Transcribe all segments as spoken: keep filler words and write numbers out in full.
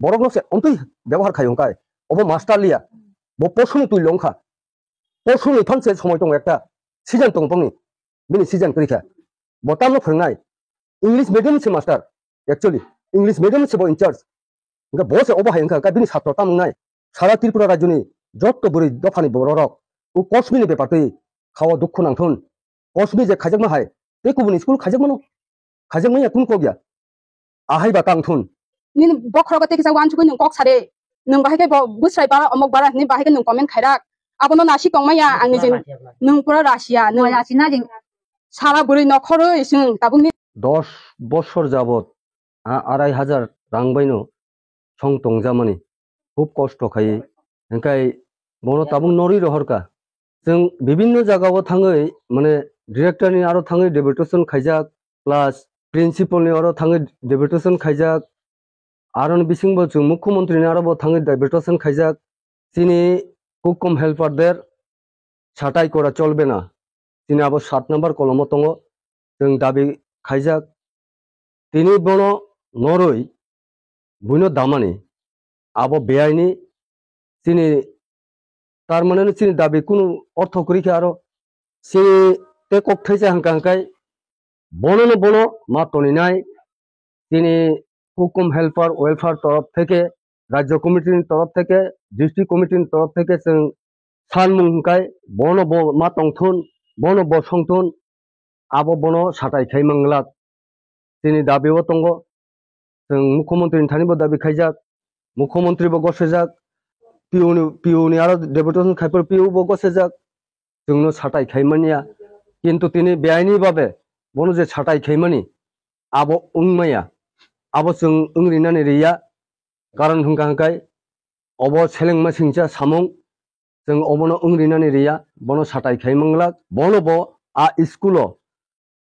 borokno se ontwi byabohar khai hwnkhe obo master liya, bo posoni twi longkha. Posoni phan se somoi tongo ekta season tongo bongni, bini season kwrwi kha. Bo tamno phwrwngnai? English medium se master, actually English medium se bo in charge. Hwnkhe bo se obo hai wngkha, hwnkhe bini satro tamo wngnai? Sara Tripura rajyoni jotto bwrwi dophani bororok o Kosmini bepar twi khao dukhu nangthun. Kosmi je khaijakma hai, tei kubuni school khaijakmano? Khaijakmaya kunu kok ya. Ahai ba tang thun. Nini bokhorogo tei kisa wansugwi nwng kok sare. Nwng bahai khe bo bwsrai bara, omok bara hinwi bahai khe nwng comment khairak. Abono nasi tongmaya ang nijini. Nwng pura rasiya, nwng sara bwrwi nokhorwi chwng tabukni. Dos bosor jabot a arai hajar rang baino song tongjamani, khub kosto khaiwi. Hingkai bono tabuk norwi rohorkha. Chwng bibinno jagao thangwi, mane, director ni aro thangwi deputation khaijak, plus principal ni aro thangwi deputation khaijak, aroni bisingbo chwng mukhyamantri ni aro bo thangwi deputation khaijak. Chini kukom helper der satai kora cholbe na. Chini abo sat number kolomo tongo. Chwng dabi khaijak. Tini bono norwi buino damani, abo beaini. Chini, tar mane no chini dabi kunu ortho kwrwi khe aro. Chini tei kok thaisa hwnkha hwnkhe bono no bono ma toninai. Chini hukum helper welfare torof theke, rajya committee ni torof theke, district committee ni torof theke chwng sanmung hwnkhe bono bo ma tongthun, bono bo songthun, abo bono satai khai manglak. Chini dabi o tongo, chwng mukhyamantri ni thani bo dabi khaijak, mukhyamantri bo gosajak, P O ni, P O ni aro deputation khai phuru P O bo gosajak, chwngno satai khai manya. Kintu tini beaini babe bono je satai khai mani, abo wngmaya, abo chwng wngrinani riya. Karon hwnkha hwnkhe obo selengma singcha samung, chwng obono wngrinani riya, bono satai khai manglak, bono bo a school o,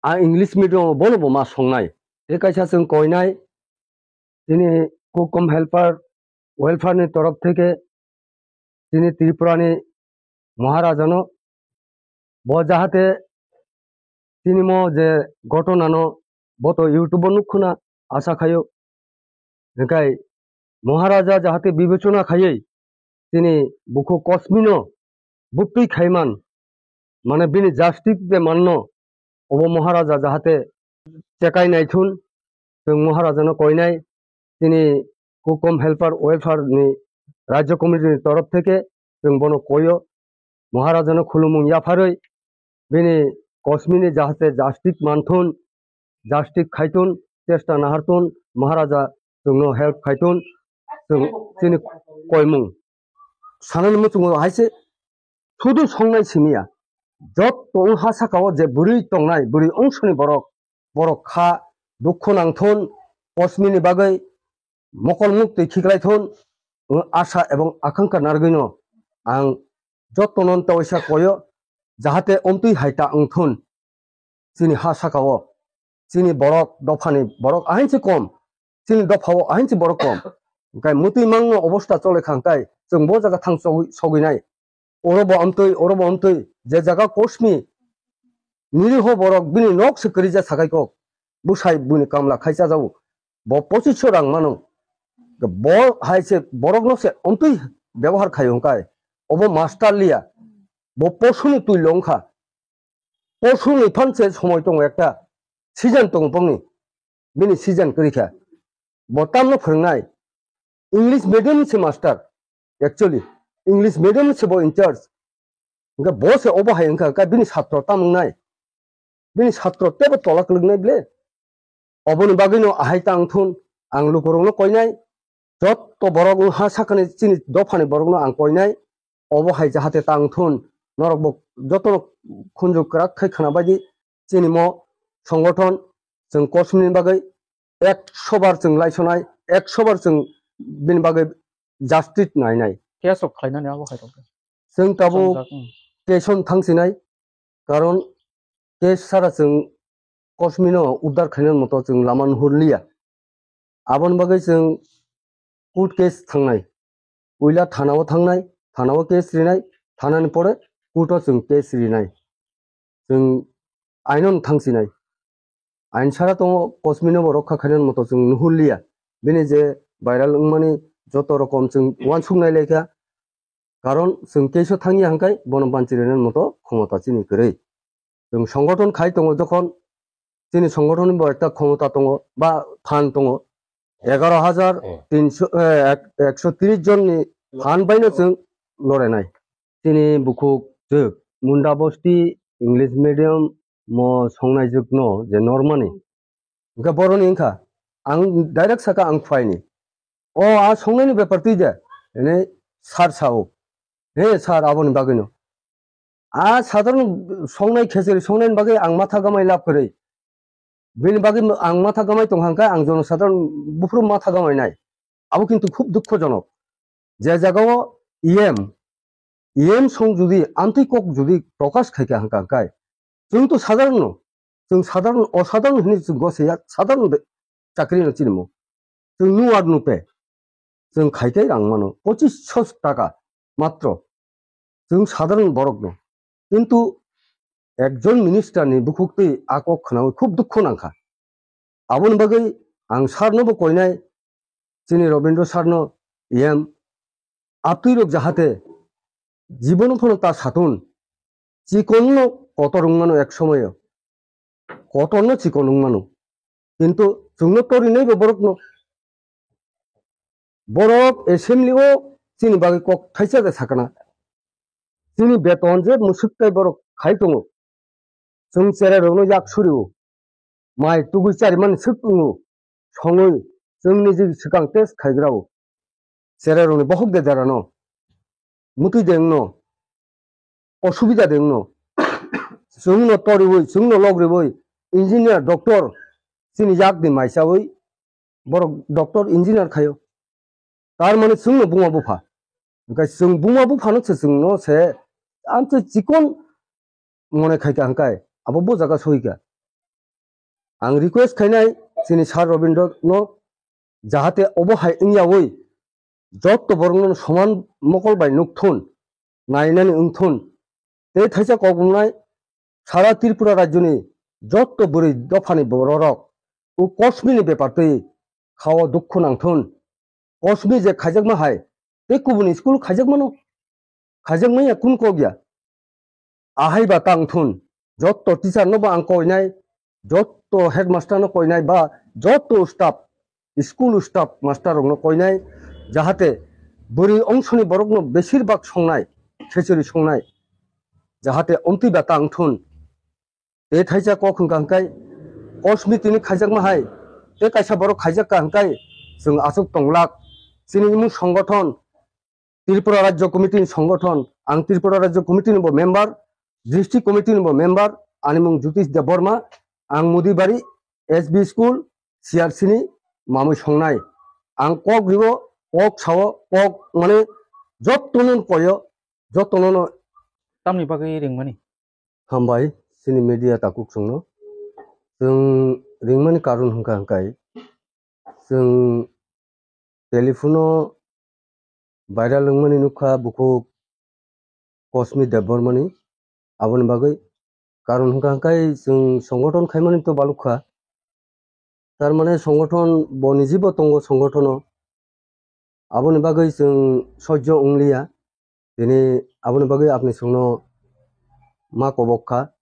a English medium o bono bo ma songnai. Tei kaisa chwng koinai, chini kukom helper welfare ni torof theke chini Tripura ni Maharaja no bo jahate chini mo je ghotona no bo to YouTube o nukkhu na, asa khaio. Hingkai Maharaja jahate bibechona khaiwi chini bukhuk Kosmino buktwi khaiman, mane bini justice de manno, obo Maharaja jahate chekai naithun, chwng Maharaja no koinai, chini kukom helper welfare ni rajya committee ni torof theke chwng bono koio, Maharaja no khulumung yapharwi bini Kosmini jahate justice manthun, justice khaitun, chesta nahartun, Maharaja chwngno help khaitun, chwng chini koimung. Sanani muchungo haise sudu songnai simiya. Jotto wng ha sakao je bwrwi tongnai, bwrwi ongsoni borok, borok kha dukhu nangthun, Kosmini bagwi mokol muktwi khiklai thun, wng asa ebong akangkha narwgwino ang jottono taisa koyo, jahate omtwi hai ta wng thun. Chini ha sakao chini borok dophani borok ahinsi kom, chini dophao ahinsi borok kom. Hingkai mutwi mangno obosta chole khangkai chwng bo jaga thang sogwi, sogwinai. Oro bo amtwi, oro bo amtwi, je jaga Kosmi niriho borok bini nok se kwrwi ja sakai kok, bwsai buini kamla khai chajago, bo pochis so rang mano, bo hai se borok no se amtwi byabohar khai hwnkhe, obo master liya, bo posuni twi longkha, posuni phan se somoi tongo ekta, season tongo bongni, bini season kwrwi kha, bo tamno phwrwngnai? English medium se master, actually English medium se bo in charge. Hingke bo se obo hai wngkha, hingke bini satro tam wngnai, bini satro tebo tola kwlwknai ble. Oboni bagwino ahai tang thun, ang lukurokno koinai, jotto borok wng ha sakani chini dophani borokno ang koinai, obo hai jahate tang thun, norokbo jotono khunju kwrak khai khwna baidi chini mo songothon chwng Kosmini bagwi ekso bar chwng laisonai, ekso bar chwng bini bagwi justice nainai. Case rok khlainani abo hai rok. Chwng tabuk Chongjak, hmm. Case on thangsinai, karon case sara chwng Kosmino uddar khainani moto chwng lama nuhurliya. Aboni bagwi chwng court case thangnai. Puila thana o thangnai, thana o case rinai, thana ni pore court o chwng case rinai. Chwng aino thangsinai. Ain sara tongo, Kosmino bo rokha khainani moto chwng nuhurliya. Bini je viral wngmani joto rokom chwng uansuk nai laikha. Karon chwng keisa thangya hwnkhe bono banchi rwna moto khomota chini kwrwi. Chwng songothon khai tongo jokhon chini songothon bo ekta khomota tongo ba phan tongo. Egaroh hajar tinsho, eh, ek-, ekso tris jonni phan baino chwng lorenai. Chini bukhuk jwk Munda Bosti English medium mo songnai jwkno je normani. Hwnkhe boroni wngkha, ang direct saka ang phaini. O, a songnaini bepar twi de? Hwnwi sir sao. He sir, aboni bagwino. A sadharon songnai, khecheri songnaini bagwi ang matha gamai lab kwrwi. Bini bagwi ang matha gamai tong hangkha, ang jono sadharon buphuru matha gamai nai. Abo kintu khub dukhojonok. Je jagao E M, E M song judi amtwi kok judi prokash khaikha hangkha hangkai, chwng to sadharon no, chwng sadharon, osadharon hinwi chwng gose ya, sadharon de chakri no chinimo. Chwng nuar nupe, chwng khaikai rang mano, pochis sho taka matro. Chwng sadharon borok no. Kintu ekjon minister ni bukhuk twi a kok khwnawi khub dukho nangkha. Aboni bagwi ang sir no bo koinai, chini Robindra sir no, E M, aptwi rok jahate jibono phano ta satun, chikon no kotor wngmano ek somoyo, kotor no chikon wngmano, kintu chwngno torinai bo borok no, borok assembly o chini bagwi kok thaisa de sakana, chini beton je mwswk tai borok khai tongo, chwng cherai rokno yak surio, mai tugwi charimani swk wngo, songwi chwngni je swkang test khaigrao, cherai rokni bohok de derano, mutwi de wngno, osubida de wngno, chwngno toriwi, chwngno logriwi, engineer, doctor, chini yakni maisawi, borok doctor, engineer khaio. Tar mane chwngno buma bupha. Hwnkhe chwng buma buphano se chwngno se amtwi chikon mone khaikha hwnkhe abo bo jaga sohikha. Ang request khainai chini sir Robindra no, jahate obo hai wngyawi jotto borokno soman mokol bai nukthun, nainani wngthun. Tei thaisa kok wngnai sara Tripura rajyoni jotto bwrwi dophani bororok o kosmini bepar twi khao dukhu nangthun. Kosmi je khaijakma hai tei kubuni school khaijakmano, khaijakmaya kun kok ya. Ahai ba tang thun, jotto teacher no bo ang koinai, jotto headmaster no koinai ba jotto staff, school staff master rok no koinai, jahate bwrwi ongsoni borok no besir bak songnai, khechuri songnai, jahate omtwi ba tang thun. Tei thaisa kok hwnkha hwnkhe kosmi tini khaijakma hai, tei kaisa borok khaijakka hwnkhe chwng achuk tonglak. Chini imung songothon, Tripura Rajya Committee ni songothon, ang Tripura Rajya Committee ni bo member, District Committee ni bo member, ani mung Jyotish Debbarma, ang Mudibari S B School, C R C ni mamui songnai. Ang kok ribo, kok sao, kok mane jottono koyo, jottono no. Tamni bagwi ringmani? Hambai, chini media takhuk chwngno. Chwng ringmani karon hwnkha hwnkhe, chwng telephone-o viral wngmani nukha bukhuk Kosmi Debbarmani. Aboni bagwi karon hwnkha hwnkhe chwng songothon khaimani to balukha. Tar mane songothon bo nijibo tongo songothon-o. Aboni bagwi chwng sojjo wngliya. Tini aboni bagwi apni chwngno ma kobok kha.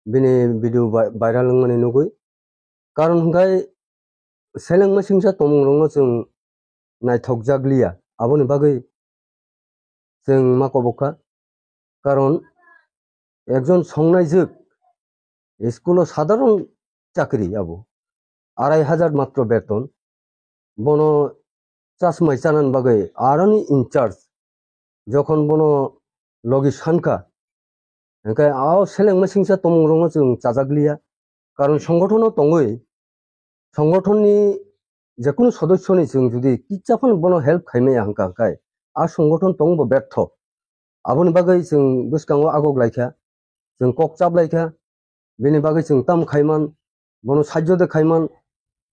Bini video vi-, viral wngmani nugwi. Karon hwnkhe seleng masingcha tongmung rokno chwng naithok jak liya. Aboni bagwi chwng ma kobok kha. Karon ekjon songnai jwk school o sadharon chakri abo. Arai hajar matro beton. Bono chasmai chanani bagwi aroni in charge. Jokhon bono logi sankha, hwnkhe a seleng masingcha tongmung rokno chwng chajak liya. Karon songothono tongwi, songotonni jekunu sodossoni chwng judi kitsa phano bono help khaimaya hwnkha hwnkhe a songothon tongbo bertho. Aboni bagwi chwng bwskango agok laikha, chwng kok chap laikha, bini bagwi chwng tam khaiman, bono sajjo de khaiman.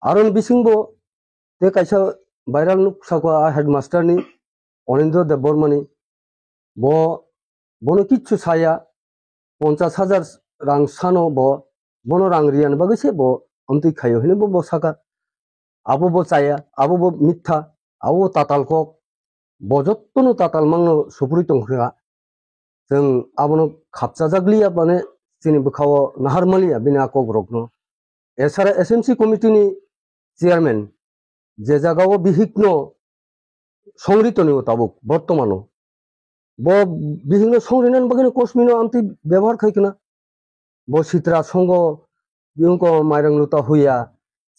Aroni bisingbo tei kaisa viral nuk sakha a headmaster ni, Onindra Debbarmani, bo, bono kichu saya, ponchas hajar rang sano bo, bono rang riyani bagwi se bo amtwi khaio hinwi bo, bo saka. abo bo chaya, abo bo mitha, abo bo tatal kok, bo jottono tatal mangno supuri tongkha. Chwng abono khapchajak liya, mane chini bwkhao nahar maliya bini a kok rokno. Esara S M C committee ni chairman je jagao bihikno songri tonio tabuk bortomano. Bo bihikno songrinani bagwino kosmino amtwi bebohar khai khna. Bo sitra songo, biyungko mairang luta huya,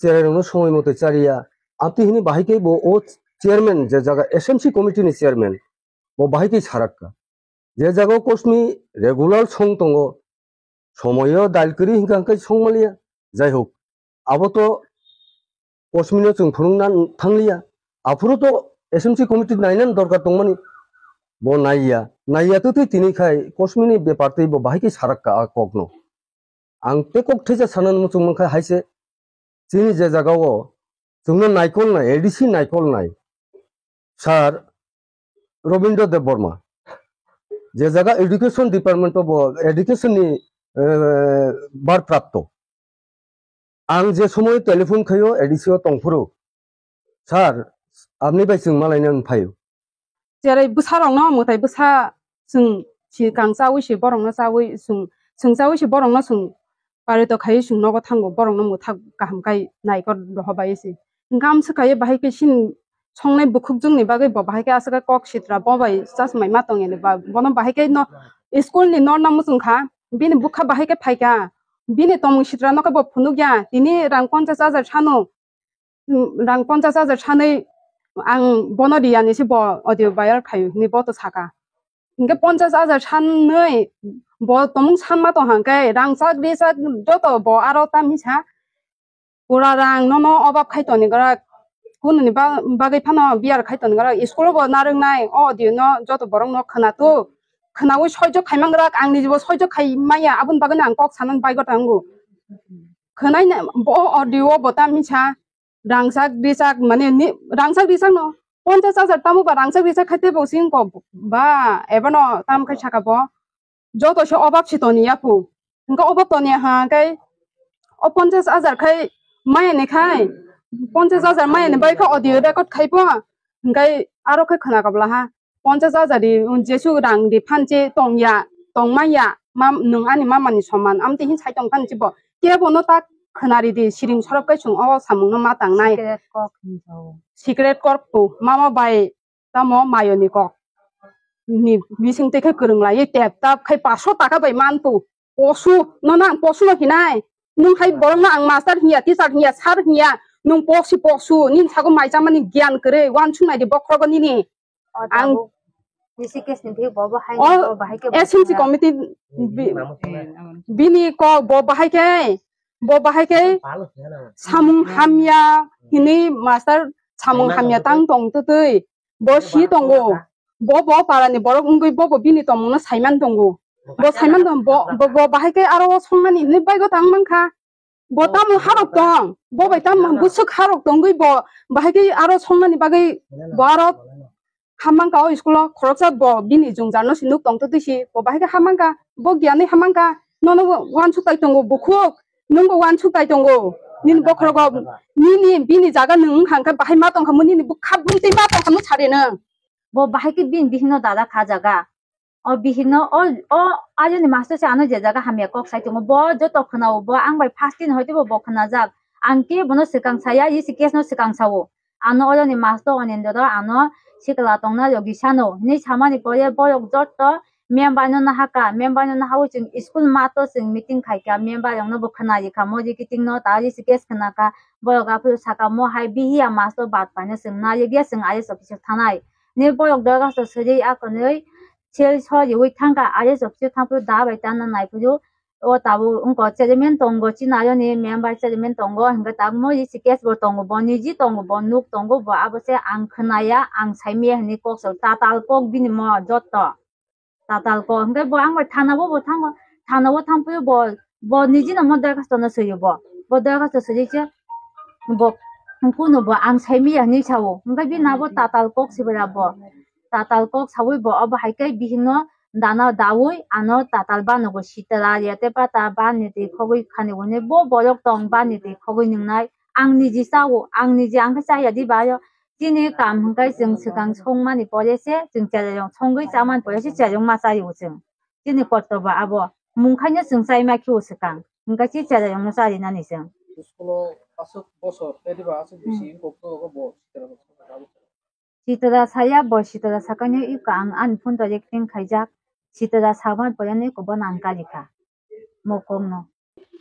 cherai rokno somoi moto chariya. Amtwi hini bahai khe bo o chairman, je jaga S M C committee ni chairman, bo bahai khe sarakka. Je jaga o kosmi regular song tongo, somoyo dal kwrwi hingka hingkai song maliya. Jai hok, abo to kosmino chwng phunukna thangliya. Aphuru to S M C committee nainani dorkar tongmani. Bo naiya, naiya twtwi tini khai kosmini bepar twi bo bahai khe sarakka a kokno. Ang tei kok thaisa sanani muchung mankha haise, chini je jagao chwngno naikolnai, A D C naikolnai, Sir Robindra Debbarma, je jaga education department o bo education ni, eh, barprapto. Ang je somoy telephone khaio A D C o tongphuru, "Sir, apni bai chwng malaina phaio." Cherai bwsarokno mwtai bwsa chwng si kang chawi si borokno chawi chwng, chwng chawi si borokno chwng parito khaiwi chwng nogo thango, borokno mwthak kaham kai naikor dohobai si. Hwnkhe amswk kaiwi bahai khe chini songnai bukhukjwkni bagwi bo bahai khe aswk khe kok sitra bo bai chasmai ma tongya ni ba, bono bahai khe no school ni norna muchung kha, bini bukha bahai khe phaikha, bini tongmung sitra no khe bo phunukya, tini rang ponchash hajar sano, rang ponchash hajar sanwi ang bono riyani se bo audio viral khaio hinwi bo to saka. Hinkhe ponchash hajar sanwi bo tongmung sanma tong hangkhe rangchak richak joto bo aro tamisa pura rang nono obab khai toni gora kununi ba-, bagwi phano biyar khai toni gora school bo narwknai o audio no joto borok no khwnato khwnawi soijo khaimang gora ang nijibo soijo khai maya aboni bagwi ang kok sanani bai gota wngo. Khwnai na, bo audio bo tamisa rangchak richak mane ni, rangchak richak no ponchash hajar tamo ba rangchak richak khai tebo sing ko ba ebono tam khai saka bo joto se obab si toni yapu. Hingke obab toni ha kai o ponchash hajar khai maya ni khai ponchash hajar maya ni bai kha audio record khai po hingke aro khai khwna kabla ha. Ponchash hajar di, jesu rang di phanche tongya, tongmaya, mam-, nwng ani mama ni soman, amtwi hin sai tong phan chibo. Kebo no tak khwnari di, siring sorop kai chwng o samung no ma tangnai. Secret kok hinjao. Secret kok po, mama bai tamo mayo ni kok. Ni bising te khai kwrwng lai, tep tap khai paso taka bai man po. Posu, no nang posu no hinai. Nwng hai borok no ang master hinya, teacher hinya, sir hinya. Nwng posi posu, nin sago mai chamani gyan kwrwi, wansuk nai di bokhrogo nini. O ang tabuk D C case ni thik bo bo hai o bo bahai khe S M C bo committee bi-, bini kok bo bahai khe, bo bahai khe samung hamya hini master samung hamya tang tong twtwi bo si tongo. Bo bo para ni borok wngwi bo bo bini tongmung no saiman tongo. Bo saiman tong bo, bo, bo bahai khe aro songnani hinwi baigo tang mankha. Bo tamo harok tong, bo bai tamo bwswk harok tongwi bo bahai khe aro songnani bagwi bo aro hamang ka o school o khoroksa bo bini jwngjar no se nuk tong twtwi si bo bahai khe hamang ka bo giyanwi hamang ka nono wansuk tai tongo bukhuk nwng bo wansuk tai tongo nini bokhorogo nini bini jaga nwng wngkha hwnkhe bahai ma tongkha mo nini bwkha bumtwi ma tongkha mo sari nwng. Bo bahai khe bini bihikno dada kha jaga. O bihikno o, o ayoni master se ano je jaga hamya kok sai tongo. Bo joto khwnao, bo ang bai first din hoite bo, bo khwnajak. Ang khe bono swkang saya, isi case no swkang sao. Ano oyoni master Onendro ano sikla tongna yogi sano. Hinwi samani pore borok joto member no nahaka, member no nahawi chwng school mato chwng meeting khaika, member rokno bo khwnarikha, mori kiting no ta isi case khwnaka. Borok aphuru saka mo hai bihiya master bat paino chwng nayokya chwng I S office o thanai. Ni borok dorkhasto swiwi akonwi sel soriwi thangkha, I S office o thangphuru da bai tanna naiphuru o tabuk wngkha chairman tongo, chini ayoni member chairman tongo, hwnkhe tabuk mo isi case bo tongo, bo niji tongo, bo nuk tongo, bo abo se ang khwnaya, ang saimaya hinwi kok sao, tatal kok bini mo joto. Tatal kok, hwnkhe bo ang bai thana o bo thango, thana o thangphuru bo, bo niji no mo dorkhasto no swiyo bo, bo dorkhasto swiwi se bo kunu bo ang saimaya hinwi sao, hwnkhe bini abo tatal kok sibira bo. Tatal kok sawi bo obo hai khe bihikno dana dawi ano tatal banogo sitala ya tei pata bani twi khogwi khani hwnwi bo borok tong bani twi khogwi nwngnai ang niji chao, ang niji ang khe chaya di bayo. Chini kam hwnkhe chwng swkang songmani pore se chwng chererong songwi chamani pore se chererong ma chaio chwng. Chini kortobo abo mungkhaino chwng chaima khio swkang. Hwnkhe chi chererongno charinani chwng. School-o aswk bosor, tei diba aswk bisi wngkok to bo sitra rok. Sitra saya bo sitra sakani iko ang ani phone to recording khaijak. Sitra sakma pore no iko bono ang kalikha. Mokokno.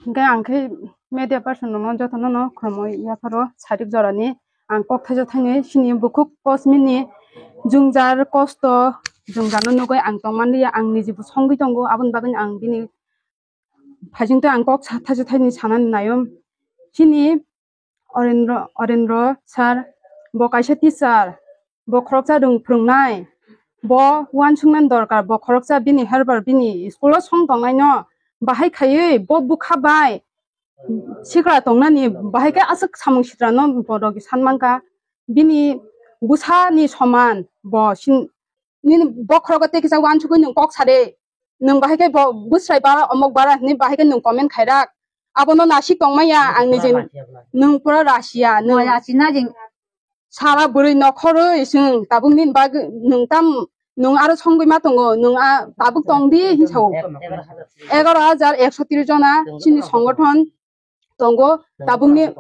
Hwnkhe ang khe media person rokno jotono no khormo yapharo sarik jorani ang kok thaisa thainwi sini bukhuk kosmini jwngjal kosto jwngjal no nugwi ang tongmanliya ang nijibo songwi tongo aboni bagwi ang bini phasingtwi ang kok sa thaisa thainwi sanani naio. Chini Orendro, Orendro sir, bo kaisa teacher, bo khoroksa rwng phwrwngnai, bo uansuknani dorkar, bo khoroksa bini helper, bini school-o song tongnaino bahai khaiwi bo bwkha bai sikla tongnani bahai khe aswk samung sitrano bo rok sanmankha. Bini bwsani soman bo sin-, nini bokhorogo tei kisa uansugwi nwng kok sade, nwng bahai khe bo bwsrai bara omok bara hinwi bahai khe nwng comment khairak. Abono nasik tongmaya ang nijin nwng pura rasiya nwng rachina jing sara bwrwi nokhorwi chwng tabuk nini bagwi nwng tam nwng aro songwi ma tongo nwng a tabuk tongdi hinwi sao. Egaro hajar ekso tris jona chini songothon tongo tabukni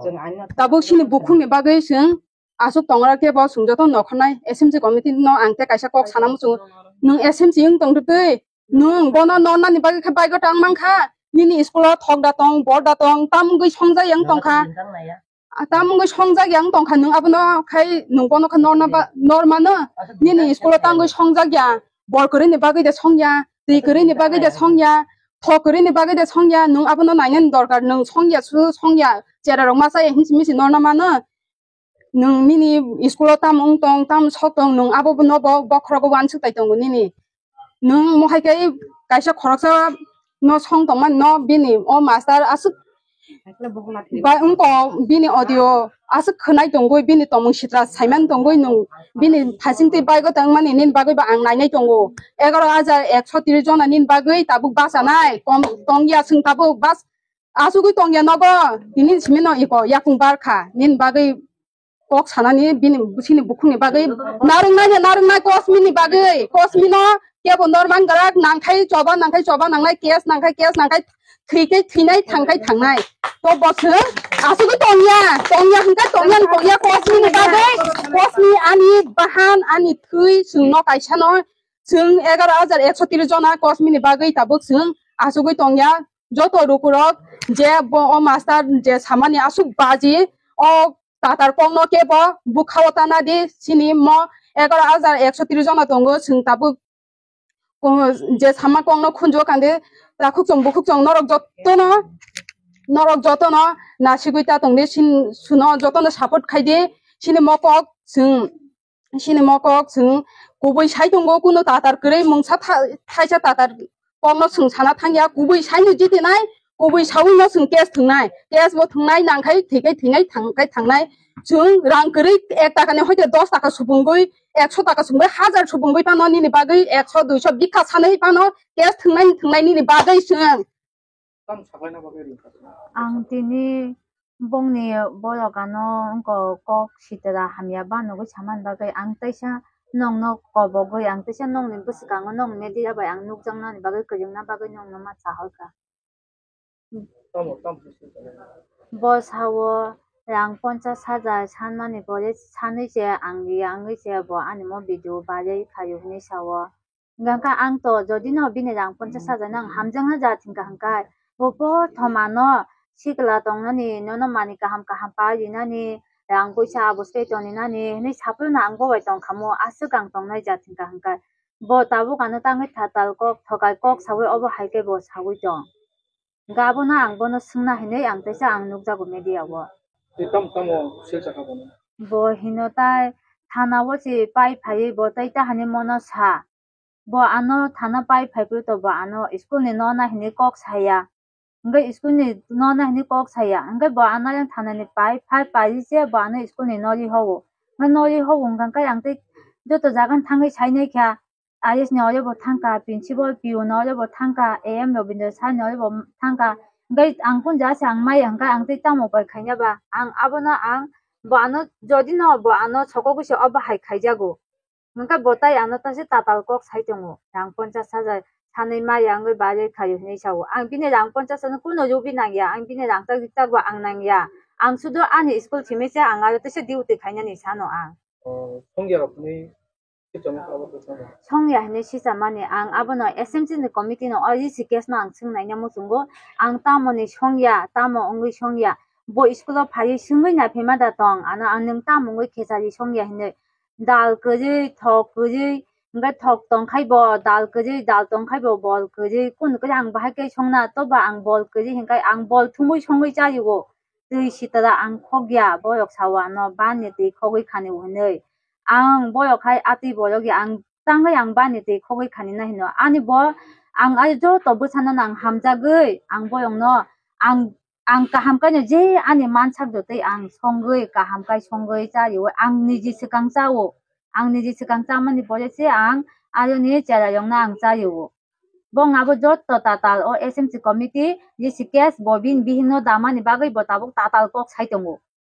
tabuk chini bukhukni bagwi chwng aswk tongra khe bo chwng joto nokhornai S M C committee no ang tei kaisa kok sana muchungo nwng S M C wng tongtwtwi nwng bono nornani bagwi khe bike o tang mankha nini school o thok da tong bor da tong tam wngwi songjak yang tongkha tam wngwi songjak yang tongkha nwng abono khai nwng bono khe norna ba normano nini school o tangwi songjak ya bor kwrwini bagwi de songya twi kwrwini bagwi de songya thok kwrwini bagwi de songya nwng abono nainani dorkar nwng songya su songya chera rok masa ya hinsi misi norna mano nwng nini school o tam wng tong tam sok tong nwng abo no bo bokhorogo uansuk tai tongo nini nwng mohai khe kaisa khoroksa no song tongmani no bini o master aswk bai wngko bini audio aswk khwnai tongwi bini tongmung sitra saiman tongwi nwng bini phasingtwi bike o tangmani nini bagwi bo ang nainai tongo egaro hajar ekso tris jona nini bagwi tabuk bachanai kom tongya chwng tabuk bas asugwi tongya nogo tini simi no iko yakung barkha nini bagwi kok sanani bini bwsini bukhukni bagwi narwknai narwknai kosmini bagwi kosmino kebo norman grak nangkhai choba nangkhai choba nangnai kes nangkhai kes nangkhai thwikhai thwinai thangkhai thangnai to boswk asugwi tongya tongya hwnkhe tongya tongya kosmini bagwi kosmi ani bahan ani thwi chwngno kaisano chwng egaro hajar ekso tris jona kosmini bagwi tabuk chwng asugwi tongya joto rukurok je bo o master je samani aswk baji o tatar kokno kebo bwkhao tana di sini mo egaro hajar ekso tris jona tongo chwng tabuk ko-, je sama kokno khunjo kandi takhuk chwng bukhuk chwng norok jotono norok jotono nasigwi ta tongdi sin suno jotono support khaidi sini mo kok chwng sini mo kok chwng kubui sai tongo kuno tatar kwrwi mungsa tha-, thaisa tatar kokno chwng sana thangya kubui saino jitinai kubui sawino chwng case thwngnai case bo thwngnai nangkhai thwikhai thwinai thangkhai thangnai chwng rang kwrwi ek takani hoite dos taka supungwi ekso taka supungwi hajar supungwi phano nini bagwi ekso duiso bikha sanwi phano case thwngnai thwngnai nini bagwi chwng Tamo saklaina bagwi ring kha. Ang tini bongni borok ano wngkha kok sitra hamya ba nugwi samani bagwi ang teisa nokno kobogwi ang teisa nokni bwskango nok media bai ang nukjaknani bagwi kwrwngna bagwi nokno ma sahorkha. Tamo, tamo se sitra. Bo sao rang ponchas hajar sanmani pore sanwi se ang riya wngwi se bo ani mo video viral khaio hinwi sao. Hingkha khe ang to jodi no bini rang ponchas hajar no ang hamjakna ja thwngkha hwnkhe, bo pothoma no sikla tongnani, nono manwi kaham kaham pai rinani, rang puisa abo se tongrinani hinwi saphuru no ang bo bai tongkha mo, aswk ang tongnai ja thwngkha hwnkhe. Bo tabuk ano tangwi thatal kok thokai kok sawi obo hai khe bo sawi tong. Hwnkhe abono ang bono swngna hinwi ang teisa ang nukjago media o. Tei tamo tamo sel sakha bono? Bo hino tai thana o se pai phaiwi bo tai tahani mono sa. Bo ano thana pai phaiphuru to bo ano school ni nona hinwi kok saya. Hwnkhe school ni nona hinwi kok saya. Hwnkhe bo ano yang thana ni pai phai pai se bo ano school ni nori howo. Hwnkhe nori howo hwnkha khe ang tei joto jaga no thangwi sainai kha. I S ni ore bo thangkha, principal P O ni ore bo thangkha, A M Robindra sir ni ore bo thangkha, Hwnkhe ang kun ja se ang maya hwnkhe ang tei tamo bai khaina ba? Ang abono ang bo ano, jodi no bo ano sokogwi se obo hai khaijago. Hwnkhe bo tai ano ta se tatal kok sai tongo, rang ponchas hajar sanwi maya wngwi barwi khaio hinwi sao. Ang bini rang ponchas hajar no kuno rubi nangya, ang bini rang tak rik tak bo ang nangya. Ang sudo ani school simi se ang aro tei se duty khainani sano ang. Oh, songya rok ni Songya hinwi sichamani ang abono S M C ni committee no o E C case no ang swngnaina muchungo. Ang tamoni songya, tamo wngwi songya? Bo school o phaiwi swngwi naiphaima da tong ano, ang nwng tamo wngwi khechari songya hinwi? Dal kwrwi, thok kwrwi, hwnkhe thok tongkhai bo dal kwrwi, dal tongkhai bo bol kwrwi, kun kwrwi ang bahai khe songna? Toba ang bol kwrwi hwnkhe ang bol thumwi songwi chario. Twi sitra ang khokya, borok sao ano bani twi khogwi khani hinwi. Ang borok hai atwi borok ya, ang tangwi ang bani twi khogwi khani na hino. Ani bo ang ai joto bwsano no ang hamjagwi ang borokno ang, ang kaham kaino je ani mansak do tei ang songwi kaham kai songwi chario, ang niji swkang chao. Ang niji swkang chamani pore se ang ayoni cherai rokno ang chario. Bo wngabo joto tatal o S M C committee, J C K S bo bini bihikno damani bagwi bo tabuk tatal kok sai tongo.